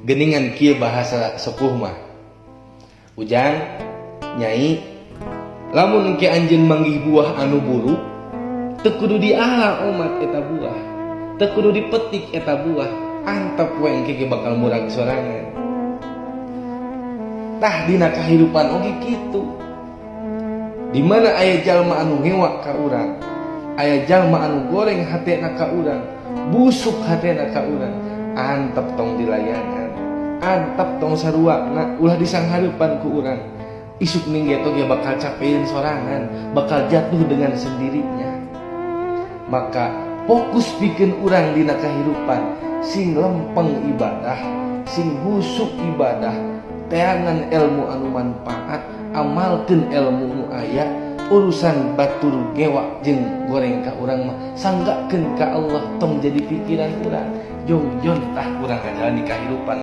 Geningan kieu bahasa sepuh mah. Ujang, Nyai, lamun engke anjeun manggih buah anu buruk, teu kudu diala omat eta buah. Teu kudu dipetik eta buah, antep we engke ge bakal murag sorangan. Tah dina kahirupan oge kitu. Di mana aya jalma anu ngewa ka urang, aya jalma anu goreng hatena ka urang, busuk hatena ka urang, antep tong dilayanan, antep tong saruana, ulah disanghareupan ku urang. Isuk ninggeto ge bakal capeun sorangan, bakal jatuh dengan sendirinya. Maka fokus pikeun urang dina kahirupan sing lempeng ibadah, sing husuk ibadah, teangan ilmu anu manfaat, amalkeun ilmu nu aya, urusan batur ngewa jeung goreng ka urang mah sanggakeun ka Allah, tong jadi pikiran urang. Jongjon tah urang ngajalani kahirupan.